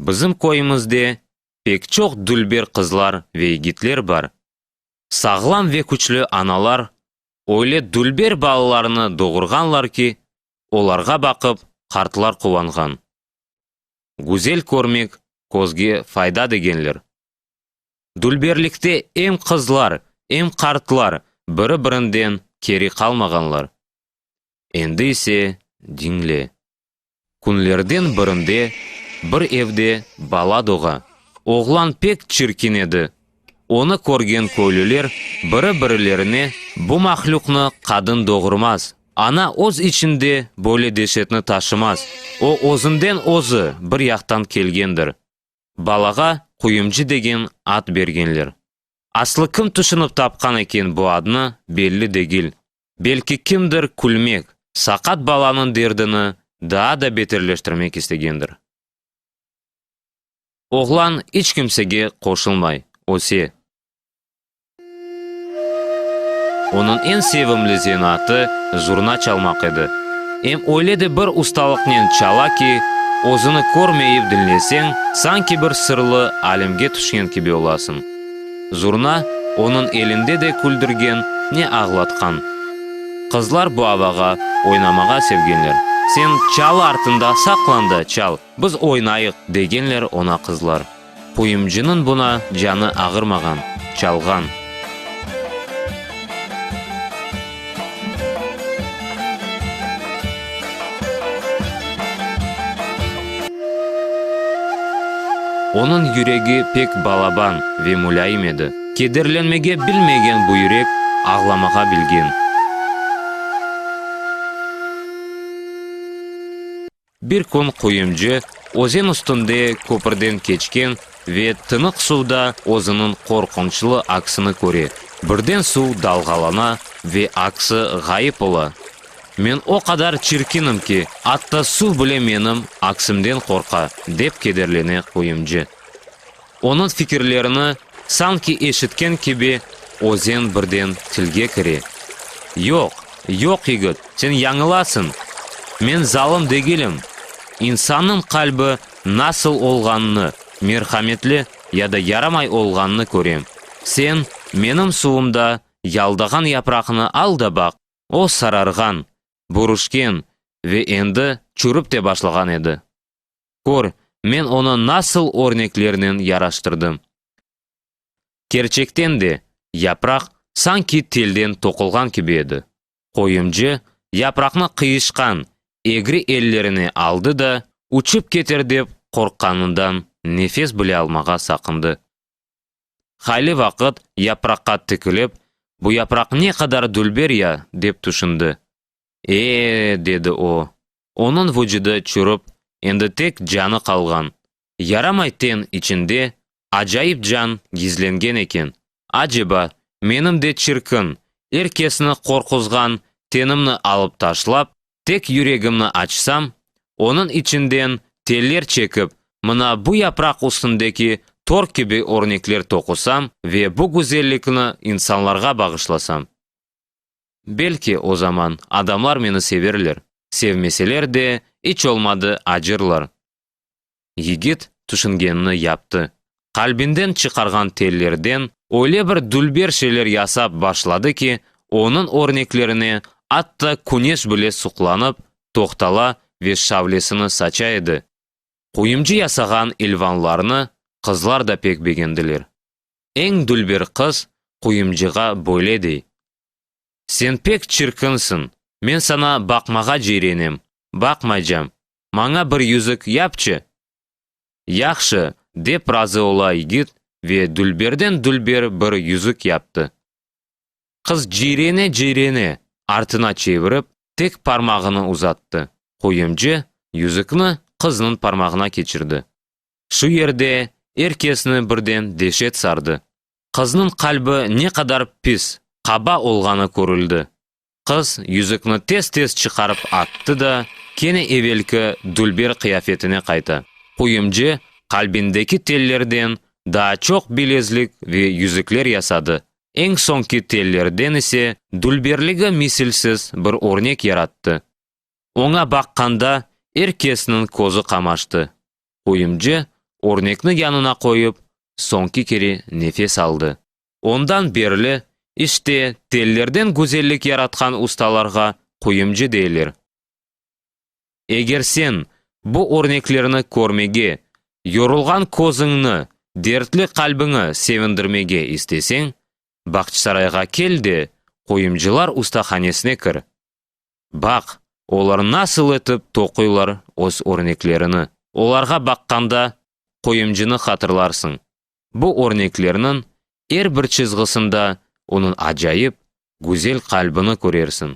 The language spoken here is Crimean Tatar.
Bizim köyümizde pek çoq dülber qızlar ve yigitler bar. Sağlam ve küçlü analar öyle dülber balalarnı doğurğanlar ki, olarğa baqıp qartlar quvanğan. Güzel körmek közge fayda degenler. Dülberlikte em qızlar, em qartlar biri-birinden keri qalmağanlar. Endi ise diñle. Künlerden birinde bir evde bala doğa. Oğlan pek çirkin edi. Onı körgen köylüler biri-birilerine, Bu mahlüqnı qadın doğurmaz, ana öz içinde böyle deşetni taşımaz, o özünden özü bir yaqtan kelgendir. Balağa Quyumcı degen ad bergenler. Aslı kim tüşünip tapqan eken bu adnı, belli degil. Belki kimdir külmek, saqat balanıñ derdini daa da beterleştirmek istegendir. Oğlan iç kimsege qoşulmay, öse. Onıñ eñ sevimli zenaatı zurna çalmaq edi. Em öyle de bir ustalıqnen çala ki, özüni körmeyip diñleseñ, sanki bir sırlı alemge tüşken kibi olasıñ. Zurna onıñ elinde de küldürgen, ne ağlatqan. Qızlar bu avağa oynamağa sevgenler. Sen çalı artında saqlan da çal, biz oynayıq, degenler oña qızlar. Quyumcınıñ buna canı ağırmağan, çalğan. Onıñ yüregi pek balaban ve mulâyim edi. Kederlenmege bilmegen bu yürek ağlamağa bilgen. Bir kün quyumcı özen üstünde köpürden keçken ve tınıq suvda özüniñ qorqunçlı aksini köre. Birden suv dalğalana ve aksi ğayıp ola. Men o qadar çirkinim ki, atta suv bile menim aksimden qorqa, dep kederlene quyumcı. Onıñ fikirlerini sanki eşitken kibi, özen birden tilge kire. Yoq, yoq, yigit, sen yañılasıñ. Men zalım degilim. İnsannıñ qalbi nasıl olğanını, merhametli ya da yaramay olğanını körem. Sen menim suvumda yaldağan yapraqnı al da baq, o sararğan, bürüşken ve endi çürip te başlağan edi. Kör, men onı nasıl örneklernen yaraştırdım. Kerçekten de, yapraq sanki telden toqulğan kibi edi. Qoyumcı yapraqnı qıyışqan egri ellerine aldı da, uçıp keter dep qorqqanından nefes bile almağa saqındı. Hayli vaqıt yapraqqa tikilip, bu yapraq ne qadar dülber ya, dep tüşündi. E-e, dedi o, onıñ vucudı çürüp, endi tek canı qalğan. Yaramay ten içinde acayip can gizlengen eken. Aceba, menim de çirkin, er kesni qorquzğan tenimni alıp taşlap, tek yüregimni açsam, onıñ içinden teller çekip, mına bu yapraq üstündeki tor kibi örnekler toqusam ve bu güzellikni insanlarğa bağışlasam? Belki, o zaman adamlar meni severler, sevmeseler de, iç olmadı acırlar. Yigit tüşüngenini yaptı. Qalbinden çıqarğan tellerden öyle bir dülber şeyler yasap başladı ki, onıñ örneklerine atta küneş bile suqlanıp, toqtala ve şavlesini saça edi. Quyumcı yasağan ilvanlarnı qızlar da pek begendiler. Eñ dülber qız quyumcığa böyle dey, Sen pek çirkinsiñ, men saña baqmağa ciyrenem, baqmaycam, maña bir yüzük yapçı! Yahşı, dep razı ola yigit ve dülberden-dülber bir yüzük yaptı. Qız ciyrene-ciyrene artına çevirip, tek parmağını uzattı. Quyumcı yüzükni qıznıñ parmağına keçirdi. Şu yerde er kesni birden deşet sardı. Qıznıñ qalbi ne qadar pis, qaba olğanı körüldi. Qız yüzükni tez-tez çıqarıp attı da, kene evelki dülber qıyafetine qayta. Quyumcı qalbindeki tellerden daa çoq bilezlik ve yüzükler yasadı, eñ soñki tellerden ise dülberligi misilsiz bir örnek yarattı. Oña baqqanda er kesniñ közü qamaştı. Quyumcı. Örnekni yanına qoyıp, soñki kere nefes aldı. Ondan berli, işte, tellerden güzellik yaratqan ustalarğa quyumcı deyler. Eger sen bu örneklerni körmege, yorulğan közüñni, dertli qalbiñi sevindirmege isteseñ, Bağçasarayğa kel de, quyumcılar ustahanesine kir. Baq, olar nasıl etip toquylar öz örneklerini. Olarğa baqqanda, quyumcını hatırlarsıñ. Bu örneklerniñ er bir çizgisinde onıñ acayip, güzel qalbini körersiñ.